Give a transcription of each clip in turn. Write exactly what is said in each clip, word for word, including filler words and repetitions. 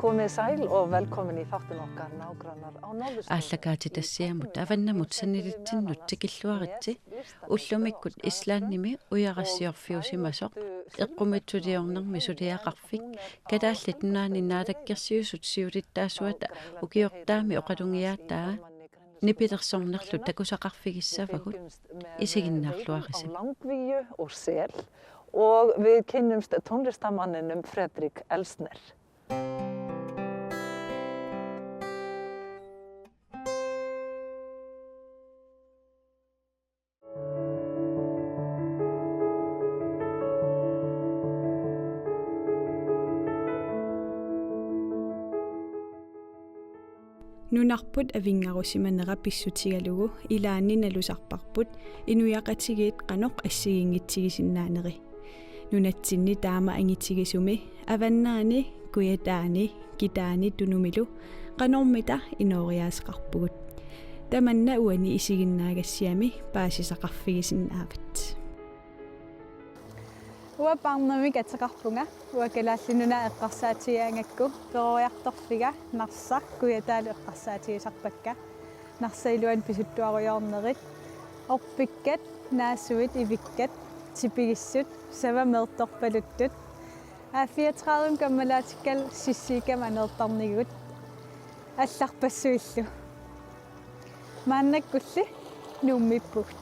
Komið sæl og velkomin í þáttinn okkar Nágrannar á Norðurslóðum. Aallakaatitassiamut avannamut saniatitsinnut tikilluaritsi. Ullumikkut Islandimi ujarassiorfiusimasoq, eqqumiitsuliornermi suliaqarfik, Kalaallit Nunaanni Naalakkersuisut siulittaasuata ukiortaami oqalugiaataa nipilersornerlu takusaqarfigissavagut, isiginnaarluarisi. Langvíu og Sel og við kynnumst tónlistarmanninum Frederik Elsner. Nunarput avinngarusimanera pissutigalugu ilaanni nalusarparput inuiaqatigiit qanoq assigiinngitsigisinnaaneri. Nunatsinni taama angitigisumi Avannaani, Kujataani, Kitaani Tunumilu qanormita inooriaaseqarpugut. Tamanna uani isiginnaagassiami paasisaqarfigisinnaavat. Uanga Paarnermik ateqarpunga. Uanga Kalaallit Nunaat eqqarsaatigigaangakku peroriartorfiga Narsaq Kujataalu eqqarsaatigisarpakka. Narsap iluani pisuttuarujoornerit: orpikkat, naasuit, ivikkat, tipigissut, savameertorpaluttut. A fireogtredive kammalaatikkal sissiikkama aneertarnigut allarpassuillu. Maannakkulli Nuummiippugut.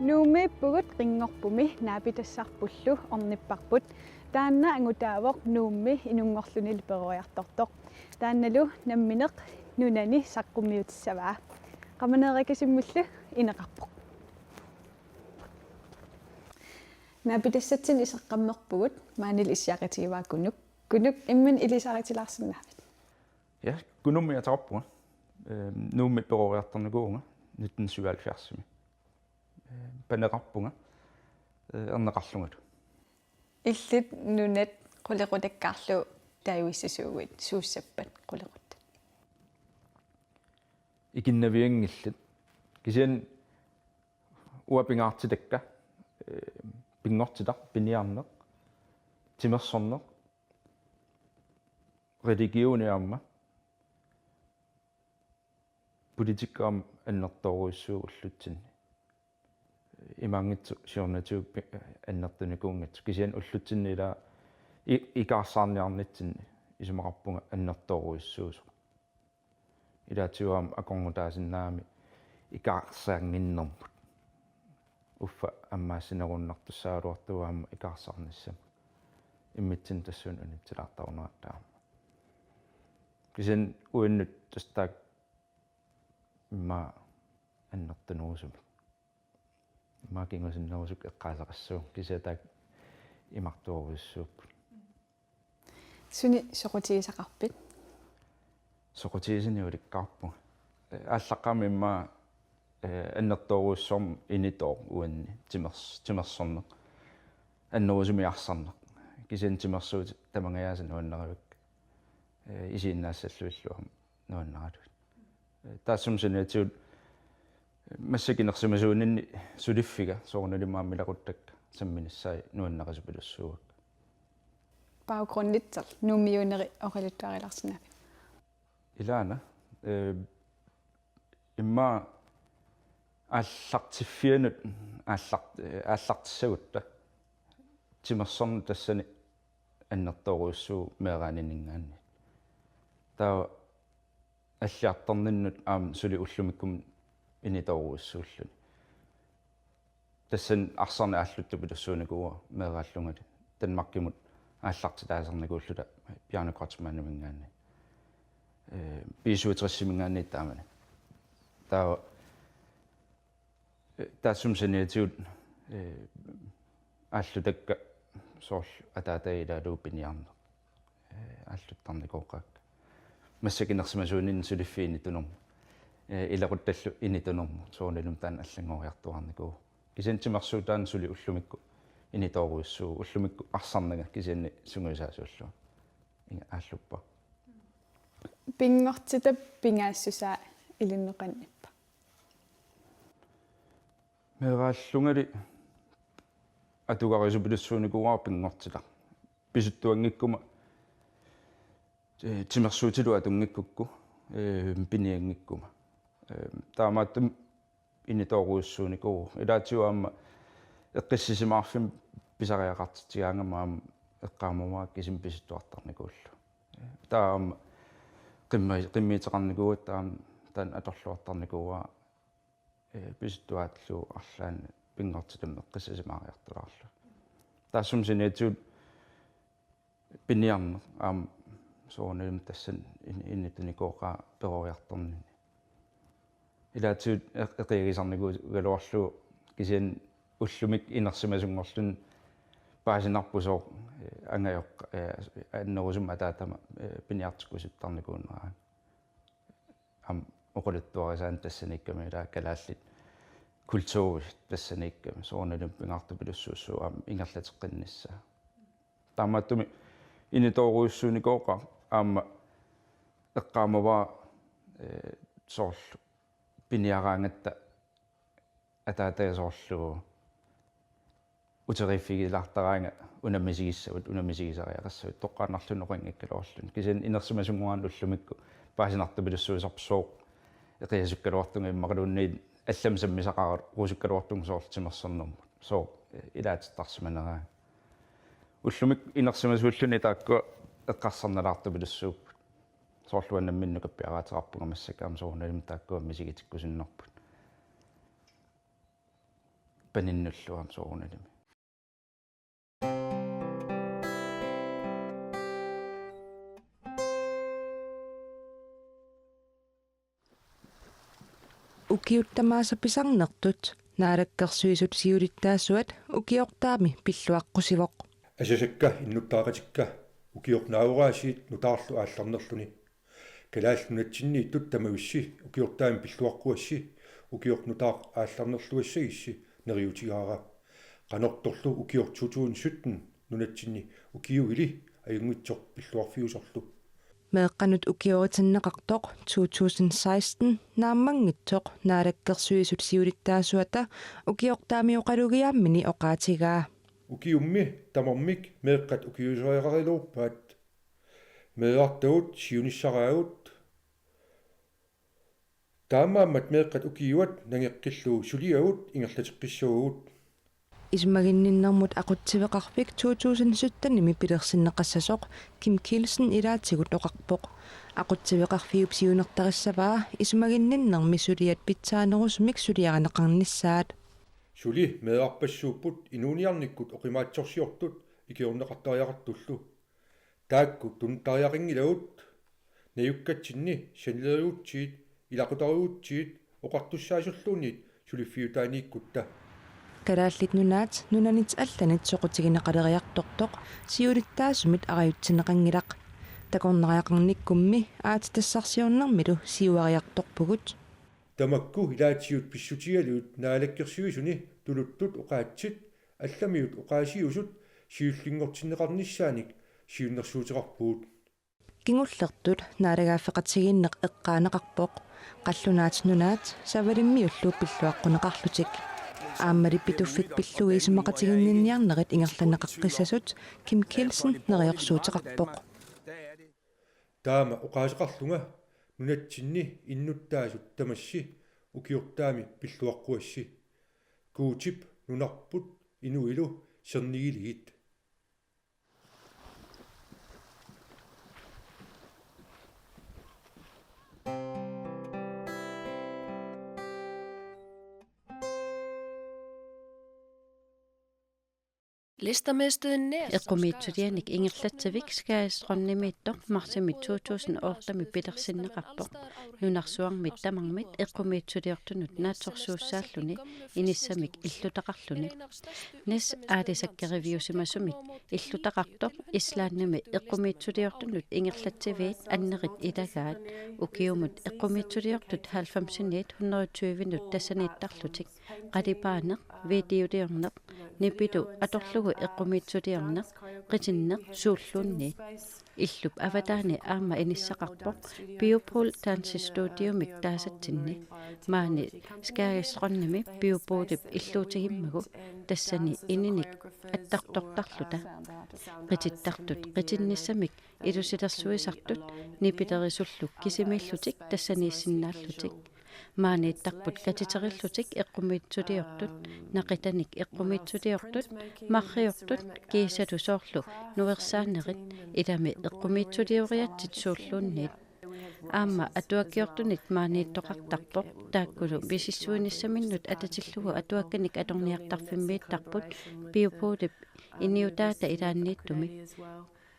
Nuummiippugut Qinngorpumi, naapitassarpullu ornipparput. Taanna angutaavoq Nuummi inunngorlunilu peroriartortoq. Taannalu nammineq nunani saqqummiutissavaa. Qamaneerakasimmullu ineqarpoq. Naapitassatsinni iseqqammerpugut, maanilu issiaqatigivaa Kunuk. Kunuk, imminut ilisaritilaarsinnaavit? Ja, Kunummi ateqarpunga. Ehm, Nuummi peroriartornikuuvunga nitten syvoghalvfjerdsimi. Ehm, paneqarpunga, eh, erneqarlungalu. Illit nunat qulequtakkaarlugu taaguissasuuguit, suussappat qulequttat? Ikinnavianngillat. Kisianni uanga pingaartitakka, eh, pinngortitaq, piniarneq, timersorneq, religioni aamma politikki aamma annertoorujussuuvoq ullutsinni. Imaanngitsoq siornatigut pi-, annertunikuunngitsoq. Kisianni ullutsinni ila i-, ikaarsaarniarnitsinni isumaqarpunga annertoorujussuusoq. Ilaatigut aamma akornutaasinnaagami ikaarsaannginnermut. Uffa ammaassinerunnartussaagaluartugut aamma ikaarsaarnissamut. Immitsinnut tassuuna unitsilaartaruneratta aamma. Kisianni uannut tassa taakku immaqa annertunerusumik. Immaqa kingusinnerusukkut eqqaasaqassooq, kisianni taakku imartoorujussuupput. Suni soqutigisaqarpit? Soqutigisunik ulikkaarpunga. Aallaqqaammut immaqa, eh, annertoorujussuarmik initooq uanni timers-, timersorneq. Annerusumik arsarneq. Kisianni timersuutit tamangajaasa nuannarivakka. Eh, isiginnaassallutillu aamma nuannaralugit. Eh, taassuma saniatigut massakkut inersimasuuninni suliffiga soorunalimi aamma ilaquttakka samminissaat nuannarisupilussuuakka. Baggrunditserlu Nuummiuunerit oqaluttuarilaarsinnaavit? Ilaana, eh, immaqa aallartiffianut aallart-, eh, aallartissagutta timersorneq tassani annertoorujussuuvoq meeraanininngaanniit. Taava alliartorninnut aamma suli ullumikkumut initoorujussuulluni. Tassani arsarneq aalluttupilussuunikuuara meeraallungali. Danmarkimut aallartitaasarnikuulluta Bjarne Kreutzmanniminngaanniit. Eh, B syvogtresiminngaanniit taamani. Taava Taassuma saniatigut, eh, aallutakka soorlu ataataga ilaalu piniarneq, eh, aalluttarnikooqaakka. Massakkut inersimasuuninni suliffiit initunermut, eh, ilaquttallu initunermut, soorunalimi taanna allanngoriartuaarnikuuvoq. Kisianni timersuutaanni suli ullumikkut initoorujussuuvoq, ullumikkut arsarnanga kisianni sungiusaasuullunga. Inga aalluppara. Pinngortitap pingaassusaa ilinnut qanillippaa? Meeraallungali atugariusupilussuunikuuara pinngortitaq. Pisuttuanngikkuma, eh, timersuutilu atunngikkukku, eh, pinianngikkuma. Eh, taamaattumik initoorujussuunikuuvoq. Ilaatigut aamma eqqissisimaarfimmi pisariaqartitsigaangama aamma eqqaamavara kisimi pisuttuartarnikuullugu. Taava aamma qimmi-, qimmiuteqarnikuugatta aamma taanna atorluartarnikuuara, eh, pisuttuaarlugu arlaanni pinngortitami eqqissisimaariartulaarlugu. Taassuma saniatigut piniarneq aamma soorunalimi tassani in-, initunikooqaa peroriartornini. Ilaatigut eq-, eqiagisarnikuugaluarlugu kisianni ullumikkut inersimasunngorluni paasinarpoq sooq, eh, angajoqqaat, eh, annerusumik ataatama, eh, piniartikkusuttarnikuunera. Aamma oqaluttuarisaanni tassaniikkami ilaa kalaallit kulturi tassaniikkami soorunalimi pingaartupilussuussuuvoq aamma ingerlateqqinnissaa. Taamaattumik initoorujussuunikooqaaq aamma eqqaamavara, eh, soorlu piniaraangatta ataataga soorlu uteriiffigilaartaraanga una misigissavat, una misigisariaqassavat, toqqaannarluni oqanngikkaluarluni. Kisianni inersimasunnguaanut ullumikkut paasinartupilussuusarpoq sooq eqiasukkaluartunga immaqaluunniit allamik sammisaqarusukkaluartunga soorlu timersornermut. Sooq ilaatittarsimaneraangat. Ullumikkut inersimasuulluni taakkua eqqarsarnalaartupilussuupput. Soorlu uanga nammineq nukappiaraateqarpunga massakkut aamma soorunalimi taakkua misigitikkusunnarput. Paninnullu aamma soorunalimi. Ukiut tamaasa pisarnertut Naalakkersuisut siulittaasuat ukiortaami pilluaqqusivoq. Asasakka innuttaaqatikka ukioq naagoriarsiit nutaarlu aallarnerluni. Kalaallit Nunatsinniittut tamavissi ukiortaami pilluaqquassi, ukioq nutaaq aallarnerluassagissi neriuutigaara. Qanortorlu ukioq to tusind sytten nunatsinni ukiuili ajunngitsoq pilluarfiusorlu. Meeqqanut ukioritinneqartoq to tusind seksten naammanngitsoq Naalakkersuisut siulittaasuata ukiortaami oqalugiaammini oqaatigaa. Ukiummi tamarmik meeqqat ukiuuseriaqaraluarpaat. Meerartagut siunissaraagut. Taamaammat meeqqat ukiuat nangeqqillugu suliagut ingerlateqqissavagut. Isumaginninnermut aqutsiveqarfik to tusind syttenimi pilersinneqassasoq Kim Kielsen ilaatigut oqarpoq. Aqutsiveqarfiup siunertarissavaa isumaginninnermi suliat pitsaanerusumik suliarineqarnissaat. Suli meerarpassuupput inuuniarnikkut oqimaatsorsiortut ikiorneqartariaqartullu. Taakku tunuttariaqanngilagut, najukkatsinni sanilerigutsigit, ilaqutariigutsigit oqartussaasulluunniit suliffiutaaniikkutta. Kalaallit Nunaat nunanit allanit soqutigineqaleriartortoq siulittaasumit arajutsinneqanngilaq. Takornariaqarnikkummi aatsitassarsiornermilu siuariartorpugut. Tamakku ilaatigut pissutigalugit Naalakkersuisuni tuluttut oqaatsit allamiut oqaasiusut siullinngortinneqarnissaanik siunnersuuteqarpugut. Kingullertut naalagaaffeqatigiinneq eqqaaneqarpoq, qallunaat nunaat Savalimmiullu pilluaqquneqarlutik. Aammali Pituffik pillugit isumaqatiginninniarnerit ingerlanneqaqqissasut Kim Kielsen neriorsuuteqarpoq. Taama oqaaseqarlunga nunatsinni innuttaasut tamassi ukiortaami pilluaqquassi. Guutip nunarput inuilu sernigiligit. Listamiðstöðin Nes. Eqqumiitsulianik ingerlatsivik Skagestrandimittoq marsimi to tusind otte-mi pilersinneqarpoq. Nunarsuarmit tamarmit eqqumiitsuliortunut naatsorsuussaalluni inissamik illutaqarluni. Nes aalisakkeriviusimasumik illutaqartoq Islandimi eqqumiitsuliortunut ingerlatsiviit annerit ilagaat, ukiumut eqqumiitsuliortut halvfemsiniit hundrede tyvenut tassaniittarlutik. Qalipaaneq, videoliorneq, nipilu atorlugu eqqumiitsuliorneq, qitinneq suulluunniit. Illup avataani aamma inissaqarpoq Biopol Dance Studiomik taasatsinni. Maani Skagestrandiimi Biopolip illuutigimmagu, tassani ininik attartortarluta. Qitittartut qitinnissamik ilusilersuisartut nipilerisullu kisimiillutik tassaniissinnaallutik. Maaniittarput katiterillutik eqqumiitsuliortut, naqitanik eqqumiitsuliortut, marriortut, kiisalu soorlu nuersaanerit, ilami eqqumiitsulioriatsit suulluunniit. Aamma atuakkiortunit maaniittoqartarpoq, taakkulu misissuinissaminnut atatillugu atuakkanik atorniartarfimmiittarput Biopolip iniutaata ilaanniittumi.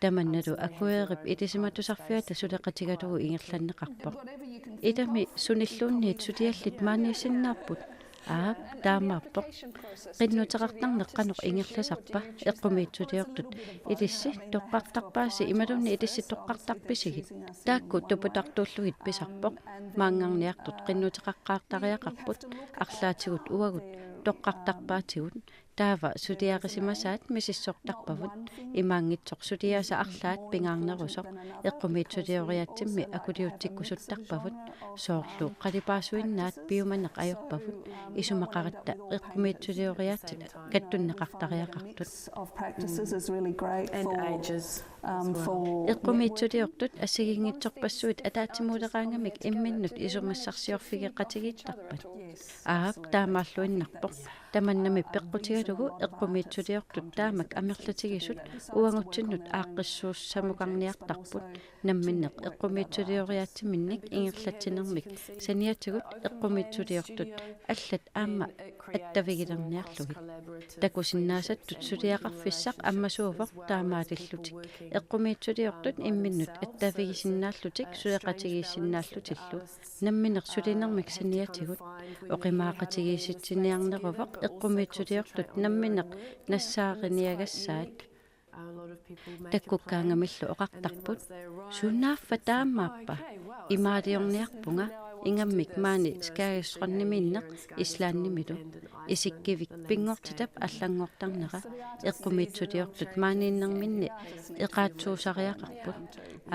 Tamannalu akuerip ilisimatusarfiata suleqatigalugu ingerlanneqarpoq. Ilami sunilluunniit suliallit maaniissinnaapput? Aap, taamaappoq. Qinnuteqartarneq qanoq ingerlasarpa? Eqqumiitsuliortut ilissi toqqartarpaasi imaluunniit ilissi toqqartarpisigit? Taakku tuputartuullugit pisarpoq. Maanngarniartut qinnuteqaqqaartariaqarput, arlaatigut uagut toqqartarpaatigut. Taava suliarisimasaat misissortarpavut, imaanngitsoq suliaasa arlaat pingaarnerusoq. Eqqumiitsulioriaatsimmi akuliutsikkusuttarpavut, soorlu qalipaasuinnaat piumaneq ajorpavut, isumaqaratta eqqumiitsulioriaatsit kattunneqartariaqartut. Of practices is really great And for, ages um, as well. For eqqumiitsuliortut assigiinngitsorpassuit ataatsimuuleraangamik imminnut isumassarsiorfigeqatigiittarpat. Aap, taamaalluinnarpoq. Tamannami peqqutigalugu eqqumiitsuliortut taamak amerlatigisut uagutsinnut aaqqissuussamukarniartarput, namminneq eqqumiitsulioriaatsiminnik ingerlatsinermik saniatigut eqqumiitsuliortut allat aamma attavigilerniarlugit. Takusinnaasattut suliaqarfissaq ammasuuvoq taamaalillutik eqqumiitsuliortut imminnut attavigisinnaallutik suleqatigiissinnaallutillu. Namminneq sulinermik saniatigut oqimaaqatigiissitsiniarneruvoq eqqumiitsuliortut namminneq nassaariniagassaat. Takkukkaangamillu oqartarput: Sunaaffa taamaappa? Imaaliorniarpunga, ingammik maani Skagestrandiminneq Islandimilu. Isikkivik pinngortitap allanngortarnera eqqumiitsuliortut maaniinnerminni eqaatsuusariaqarput.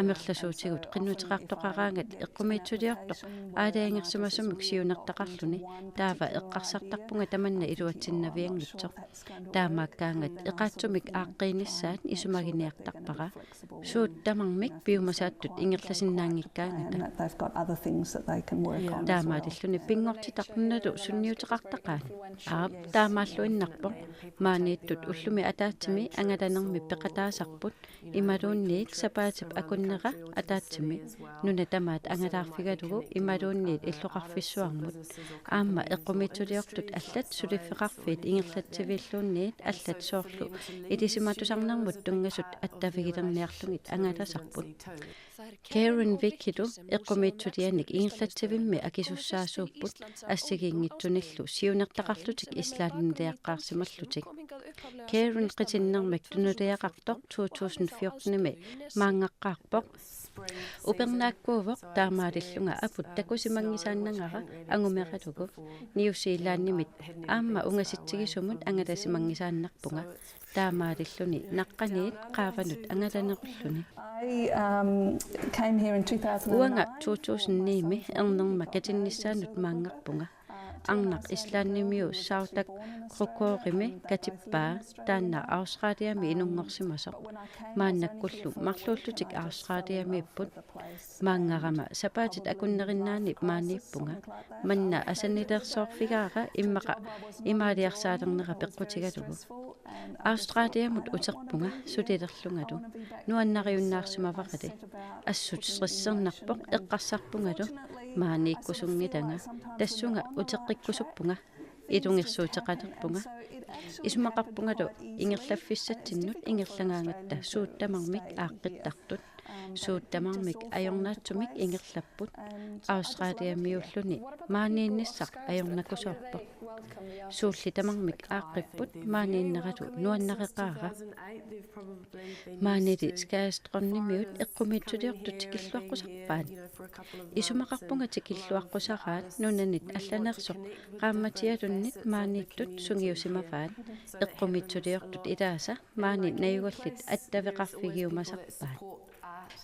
Amerlasuutigut qinnuteqartoqaraangat eqqumiitsuliortoq aalajangersimasumik siunertaqarluni, taava eqqarsartarpunga tamanna iluatsinnavianngitsoq. Taamaakkaangat eqaatsumik aaqqiinissaat isumaginiartarpara. Suut tamarmik piumasaattut ingerlasinnaanngikkaangata. And that they've got other things that they can work on as well. Taamaalilluni pinngortitaq nunalu sunniuteqartaqaat? Aap, taamaalluinnarpoq. Maaniittut ullumi ataatsimi angalanermi peqataasarput, imaluunniit sapaatip akunnera ataatsimi, nuna tamaat angalaarfigalugu imaluunniit illoqarfissuarmut. Aamma eqqumiitsuliortut allat suliffeqarfiit ingerlatsiviilluunniit allat soorlu ilisimatusarnermut tunngasut attavigilerniarlugit angalasarput. Karen Vikilu eqqumiitsulianik ingerlatsivimmi akisussaasuupput assigiinngitsunillu siunertaqarlutik Islandiliaqqaarsimallutik. Karen qitinnermik tunuliaqartoq to tusind fjorten-imi maanngaqqaarpoq. Upernaakkuuvoq taamaalillunga aput takusimanngisaannagara angumeralugu. New Zealandimit aamma ungasitsigisumut angalasimanngisaannarpunga. Taamaalilluni naqqaniit qaavanut angalanerulluni. I, um, came here in two thousand nine. Uanga to tusind ni-mi ernerma katinnissaanut maanngarpunga. Arnaq Islandimiu Sauðárkrókurimi katippaa, taanna Australiami inunngorsimasoq. Maannakkullu marluullutik Australiamiipput. Maanngarama sapaatit akunnerinnaanni maaniippunga. Manna asanilersoorfigaara immaqa imaaliarsaalernera peqqutigalugu. Australiamut uterpunga sulilerlungalu. Nuannariunnaarsimavarali. Assut stressernarpoq eqqarsarpungalu: Maaniikkusunngilanga. Tassunga uteqqikkusuppunga. Ilungersuuteqalerpunga. Isumaqarpungalu ingerlaffissatsinnut ingerlagaangatta suut tamarmik aaqqittartut. Suut tamarmik ajornaatsumik ingerlapput. Australiamiuulluni maaniinnissaq ajornakusoorpoq. Suulli tamarmik aaqqipput, maaniinneralu nuannareqaara. Maanili Skagerstrandimiut eqqumiitsuliortut tikilluaqqusarpaat? Isumaqarpunga tikilluaqqusaraat nunanit allanersoq qaammatialunnit maaniittut sungiusimavaat. Eqqumiitsuliortut ilaasa maani najugallit attaveqarfigiumasarpaat.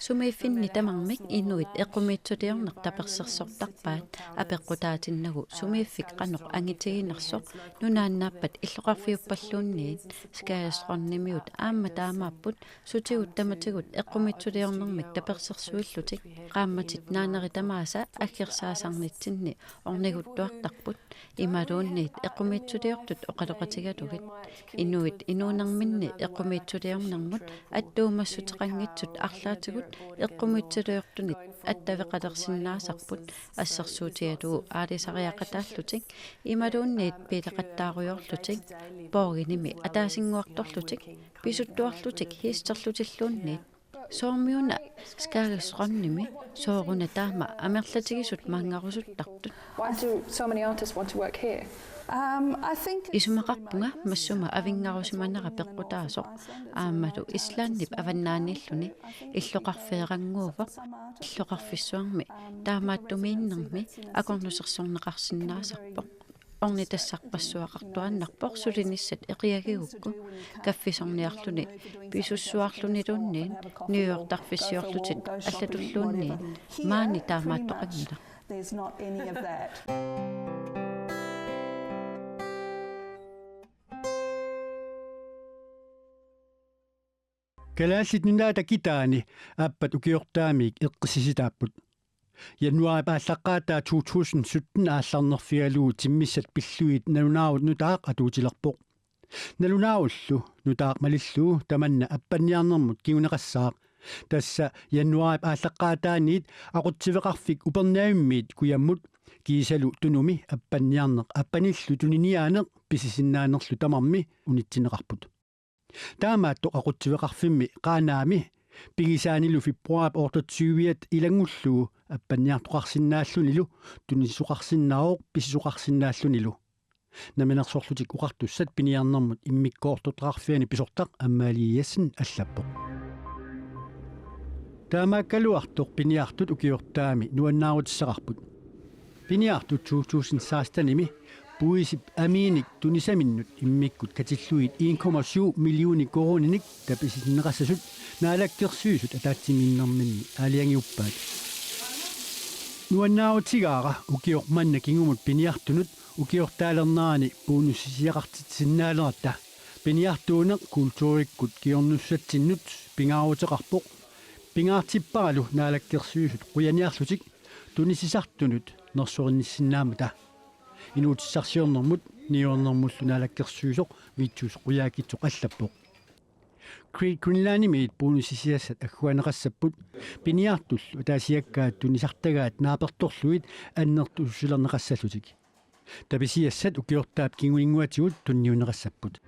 Sumiiffinni tamarmik inuit eqqumiitsuliorneq tapersersortarpaat, apeqqutaatinnagu sumiiffik qanoq angitiginersoq nunaannaappat illoqarfiuppalluunniit. Skagerstrandimiut aamma taamaapput, sutigut tamatigut eqqumiitsuliornermik tapersersuillutik qaammatit naaneri tamaasa aggersaasarnitsinni orniguttuartarput. Imaluunniit eqqumiitsuliortut oqaloqatigalugit. Inuit inuunerminni eqqumiitsuliornermut attuumassuteqanngitsut arlaatigut eqqumiitsuliortunit attaveqalersinnaasarput, assersuutigalugu aalisariaqataallutik imaluunniit biileqattaarujoorlutik, Borgenimi ataasinnguartorlutik, pisuttuarlutik hiisterlutilluunniit. Soormiuna Skagerstrandimi, sooruna taama amerlatigisut maanngarusuttartut? Why do so many artists want to work here? Um, I think Isumaqarpunga massuma avinngarusimanera peqqutaasoq, aammalu Islandip avannaaniilluni. Illoqarfeerannguuvoq. Illoqarfissuarmi taamaattumiinnermi akornusersorneqarsinnaasarpoq. Ornitassarpassuaqartuaannarpoq sulinissat eqiagigukku, kaffisorniarluni pisussuarluniluunniit niuertarfissiorlutik allatulluunniit. Maani taamaattoqanngilaq. There's not any of that. Kalaallit Nunaata kitaani aappat ukiortaamiit eqqissisitaapput. Januaarip aallaqqaataa to tusind sytten aallarnerfigalugu timmissat pillugit nalunaarut nutaaq atuutilerpoq. Nalunaarullu nutaaq malillugu tamanna appanniarnermut kinguneqassaaq. Tassa januaarip aallaqqaataaniit aqutsiveqarfik Upernavimmiit kujammut kiisalu Tunumi appanniarneq appanillu tuniniaaneq pisisinnaanerlu tamarmi unitsinneqarput. Taamaattoq aqutsiveqarfimmi Qaanaami pigisaanilu februaarip otteogtyve-at ilanngullugu appanniartoqarsinnaallunilu tunisoqarsinnaavoq pisisoqarsinnaallunilu. Namminersorlutik Oqartussat piniarnermut immikkoortortaqarfiani pisortaq Amalie Jessen allappoq. Taamaakkaluartoq piniartut ukiortaami nuannaarutissaqarput. Piniartut to tusind seksten-imi puisip amiinik tunisaminnut immikkut katillugit en komma syv millioner koruuninik tapisinneqassasut Naalakkersuisut ataatsimiinnerminni aalajangiuppaat. Nuannaarutigaara ukioq manna kingumut piniartunut ukiortaalernerani bonusisiaqartitsisinnaaleratta. Piniartuuneq kulturikkut kingornussatsinnut pingaaruteqarpoq. Pingaartipparalu Naalakkersuisut qujaniarlutik tunisisartunut nersorinnissinnaammata. Inuutissarsiornermut niuernermullu naalakkersuisoq Vittus Qujaukitsoq allappoq. Great Greenlandimiit bonusisiassat agguaanneqassapput, piniartullu ataasiakkaat tunisartagaat naapertorlugit annertusilerneqassallutik. Tapisiassat ukiortaap kinguinnguatigut tunniunneqassapput.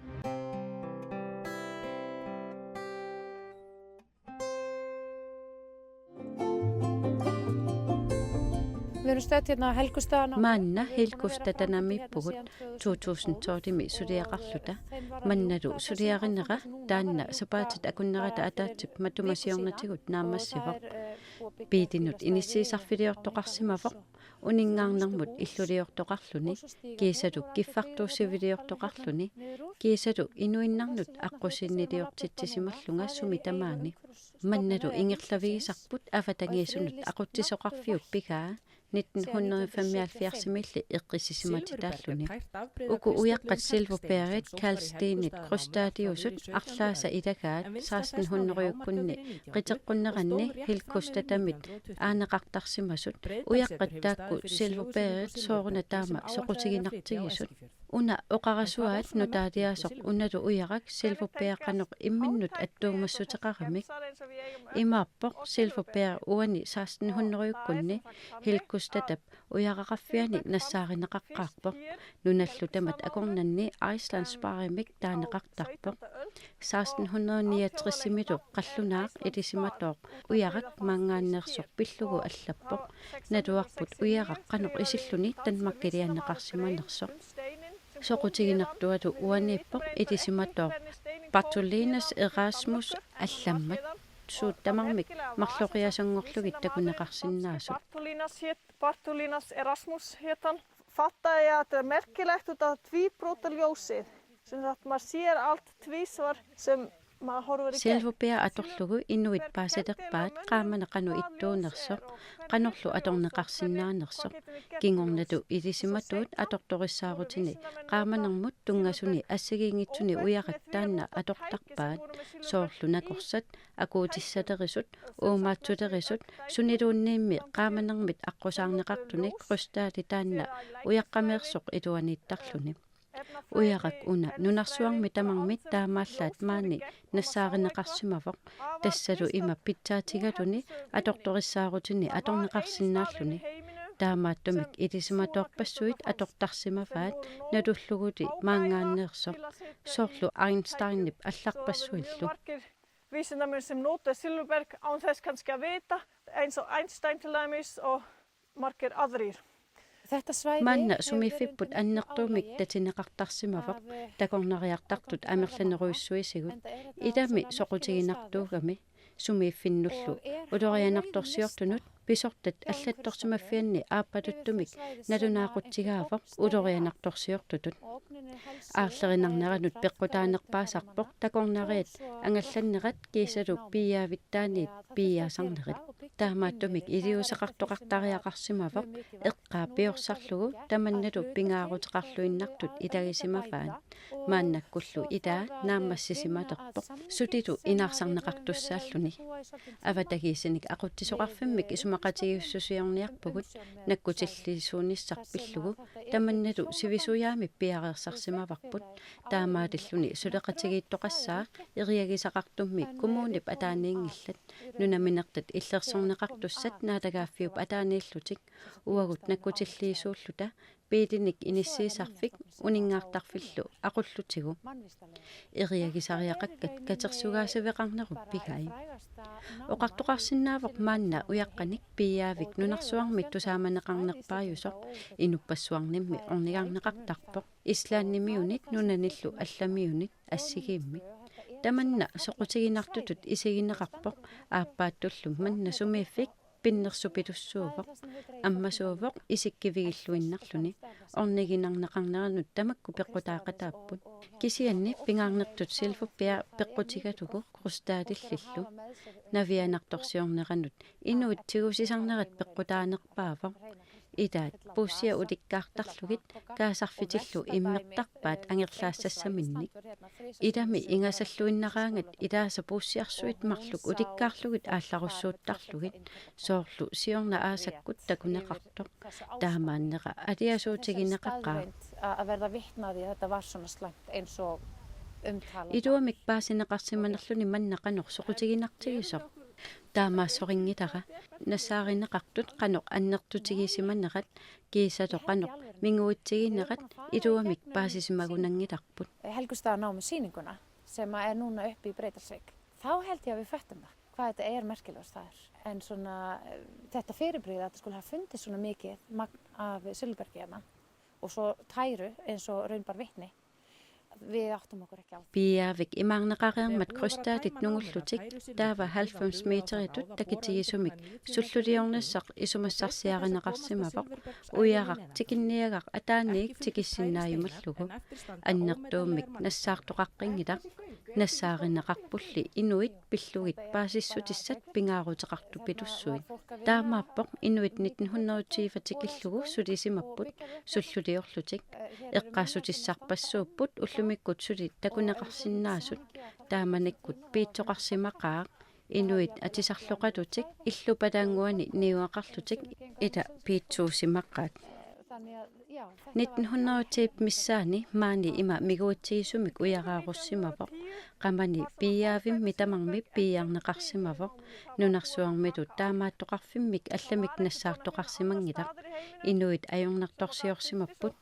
Við erum stödd hérna á Helgustaðanum. Maanna Helgustatanamiippugut to tusind tolv-imi suliaqarluta. Mannalu suliarinera taanna sapaatit akunnerata ataatsip matuma siornatigut naammassivoq. Biilinut inissiisarfiliortoqarsimavoq, uninngaarnermut illuliortoqarluni, kiisalu kiffartuussiviliortoqarluni, kiisalu inuinnarnut aqqusinniliortitsisimallunga sumi tamaani. Mannalu ingerlavigisarput avatangiisunut aqutsisoqarfiup pigaa nitten hundrede femoghalvfjerds-imilli eqqissisimatitaalluni. Uku ujaqqat silverbearit kalkstenit krystalliusut arlaasa ilagaat seksten hundrede-kkunni qiteqqunneranni Helgustatamit aaneqartarsimasut. Ujaqqat taakku silverbearit sooruna taama soqutiginartigisut. Una oqarasuaat nutaaliaasoq unalu ujaraq silverbear qanoq imminnut attuumassuteqaramik. Imaappoq silverbear uani seksten hundrede-kkunni Helgu Krystadap ujaraqarfiani nassaarineqaqqaarpoq. Nunallu tamat akornanni Island Sparimik taaneqartarpoq. Sekstenhundredeotteogtresimilu qallunaaq ilisimatooq Ujarak maanngaanneersoq pillugu allappoq. Naluarput Ujarak qanoq isilluni Danmarkilianneqarsimanersoq. Soqutiginartualu uaniippoq ilisimatooq Bartholinus Erasmus allammat, suut tamarmik marloqiasanngorlugit takuneqarsinnaasut. Bartholinus hét, Bartholinus Erasmus hét hann. Fattaði, ja, det er merkilegt, út af tvíbrotaljósið. Sem sagt, maður sér allt tvísvar sem maður horfir í gegn. Silfupia atorlugu inuit paasilerpaat qaamaneq qanoq ittuunersoq, qanorlu atorneqarsinnaanersoq. Kingornalu ilisimatuut atortorissaarutini qaamanermut tunngasuni assigiinngitsuni Ujarak taanna atortarpaat, soorlu nakorsat, akuutissalerisut, uumaatsulerisut, suniluunniimmi qaamanermit aqqusaarneqartuni Krystadi taanna Ujaqqameersoq iluaniittarluni. Ujarak una nunarsuarmi tamarmi taamaallaat maani nassaarineqarsimavoq, tassalu ima pitsaatigaluni atortorissaarutini atorneqarsinnaalluni. Taamaattumik ilisimatoorpassuit atortarsimavaat nalulluguli maanngaanneersoq, soorlu Einsteinip allarpassuillu. Vísindamenn sem nota silfurberg án þess kannski að vita, eins og Einstein til dæmis og margir aðrir. Maanna sumiiffipput annertuumik tatineqartarsimavoq, takornariartartut amerlanerujussuisigut, ilami soqutiginartuugami. Sumiiffinnullu ulorianartorsiortunut pisortat allattorsimaffianni aappaluttumik nalunaaqutsigaavoq ulorianartorsiortutut. Aarlerinarneranut peqqutaanerpaasarpoq takornariat angallannerat kiisalu piiaavittaaniit piiaasarnerit. Taamaattumik iliuuseqartoqartariaqarsimavoq, eqqaa piorsarlugu tamannalu pingaaruteqarluinnartut ilagisimavaat. Maannakkullu ilaa naammassisimalerpoq, sutilu inaarsarneqartussaalluni. Avatagiissinik aqutsisoqarfimmik isumaqatigiissusiorniarpugut nakkutilliisuunissaq pillugu, tamannalu sivisujaamik piareersarsimavarput. Taamaalilluni suleqatigiittoqassaaq, eriagisaqartummi kommunip ataaniinngillat, nunaminertat illersorneqartussat naalagaaffiup ataaniillutik, uagut nakkutilliisuulluta biilinik inissiisarfik uninngaartarfillu aqullutigu. Eriagisariaqakkat katersugaasiveqarnerup pigai. Oqartoqarsinnaavoq maanna Ujaqqanik piiaavik nunarsuarmi tusaamaneqarnerpaajusoq, inuppassuarnimmi ornigarneqartarpoq, Islandimiunit nunanillu allamiunit assigiimmik. Tamanna soqutiginartutut isigineqarpoq, aappaattullu manna sumiiffik pinnersupilussuuvoq, ammasuuvoq isikkivigilluinnarluni. Orniginarneqarneranut tamakku peqqutaaqataapput. Kisianni pingaarnertut silfupia peqqutigalugu Krystadillillu. Navianartorsiorneranut inuit tigusisarnerat peqqutaanerpaavoq. Ilaat puussiat ulikkaartarlugit kaasarfitillu immertarpaat angerlaassassaminnik. Ilami ingasalluinnaraangat ilaasa puussiarsuit marluk ulikkaarlugit aallarussuuttarlugit, soorlu siorna aasakkut takuneqartoq. Taamaannera aliasuutigineqaqaaq. Raunverulega, eh, verða vitni að því, þetta var svona slæmt eins og umtalað var. Iluamik paasineqarsimanerluni manna qanoq soqutiginartigisoq. Taamaassorinngilara nassaarineqartut qanoq annertutigisimanerat kiisalu qanoq minguitsiginerat iluamik paasisimagunanngilarput. Helgustaðanámusýninguna sem er núna uppi í Breiðdalsvík. Þá held ég að við föttum það, hvað þetta er merkilegur staður. En svona, eh, þetta fyrirbrigði, að þetta skuli hafa fundist svona mikið magn af silfurbergi hérna og svo tæru eins og raun bar vitni, við áttum okkur ekki á. Piiaavik imaarneqareermat Krystadit nungullutik taava halvfems meteritut takitigisumik sulluliornissaq isumassarsiarineqarsimavoq, Ujaraq tikinniagaq ataaniit tikissinnaajumallugu. Annertuumik nassaartoqaqqinngilaq, nassaarineqarpulli inuit pillugit paasissutissat pingaaruteqartupilussuit. Taamaappoq inuit nitten hundrede og tyve tikillugu sulisimapput sulluliorlutik. Eqqaassutissarpassuupput ullumikkut suli takuneqarsinnaasut. Taamanikkut piitsoqarsimaqaaq. Inuit atisarloqalutik illupalaannguani niueqarlutik ila piitsuusimaqaat. Nitten hundrede-t missaani maani ima miguitsigisumik ujararussimavoq. Qamani piiaavimmi tamarmi piiarneqarsimavoq. Nunarsuarmitut taamaattoqarfimmik allamik nassaartoqarsimanngilaq. Inuit ajornartorsiorsimapput.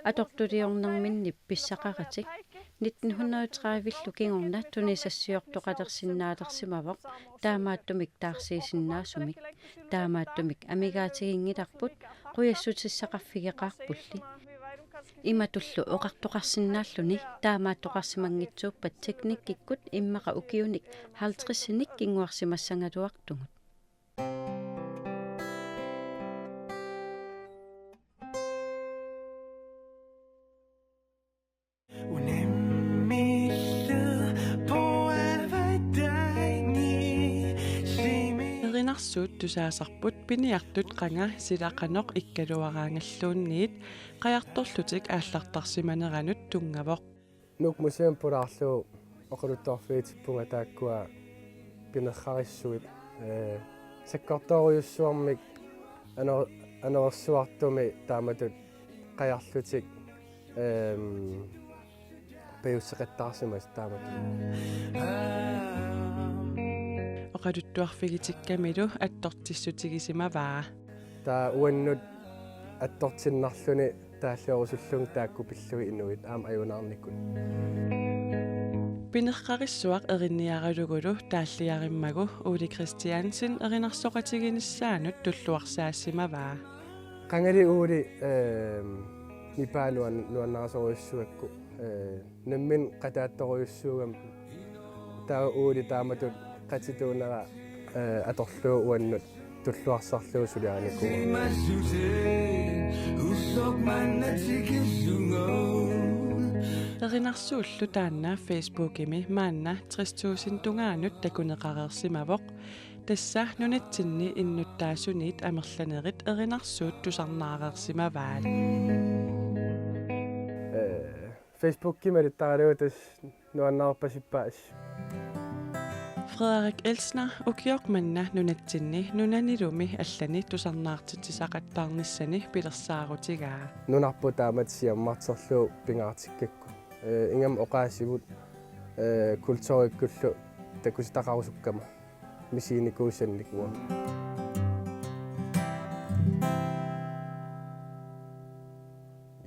Atortuliornerminni pissaqaratik. Nitten hundrede-tredive-llu kingorna tunisassiortoqalersinnaalersimavoq, taamaattumik taarsiisinnaasumik. Taamaattumik amigaatiginngilarput, qujassutissaqarfigeqaarpulli. Imatullu oqartoqarsinnaalluni, taamaattoqarsimanngitsuuppat teknikkikkut immaqa ukiunik halvtredsinik kinguarsimassagaluartugut. Erinarsuut tusaasarput piniartut qanga sila qanoq ikkaluaraangalluunniit qajartorlutik aallartarsimaneranut tunngavoq. Nuuk Museum pulaarlugu oqaluttuarfigitippunga taakkua pinerrarissuit, ee, sakkortoorujussuarmik ano-, anorersuartumi taamatut qajarlutik, eem, pajusseqattaarsimasut taamatut. Oqaluttuarfigitikkamilu attortissutigisimavaa. Taava uannut attortinnarluni taalliorussuullunga taakku pillugit inuit aamma ajunaarnikut. Pinerrarissuaq erinniaralugulu taalliarimmagu Ole Christiansen erinarsoqatiginissaanut tulluarsaasimavaa. Qangali Ole, ehm, nipaa nuan-, nuannarisorujussuakku, eh, nammineq qataattorujussuugami. Taava Ole taamatut qatituunera, eh, atorlugu uannut tulluarsarlugu suliarinikuuvoq. Erinarsuullu taanna Facebookimi maanna tres tusind tungaanut takuneqareersimavoq. Tassa nunatsinni innuttaasuniit amerlanerit erinarsuut tusarnaareersimavaat. Eh, Facebookimi alittaralugu tassa nuannaarpasippaas. Frederik Elsner ukioq manna nunatsinni nunanilumi allani tusarnaartitsisaqattaarnissani pilersaarutigaa. Nunarput taamatut siammarterlugu pingaartikkakku. Eh, ingammik oqaasivut, eh, kulturikkullu takusitaqarusukkama. Misiginikuusannikuuvoq.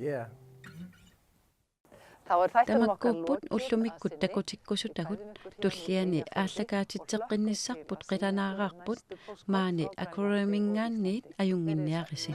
Yeah. Tamakkuupput ullumikkut takutikkusutagut, tulliani aallakaatitseqqinnissarput qilanaaraarput, maani Aquariuminngaanniit ajunnginniarisi.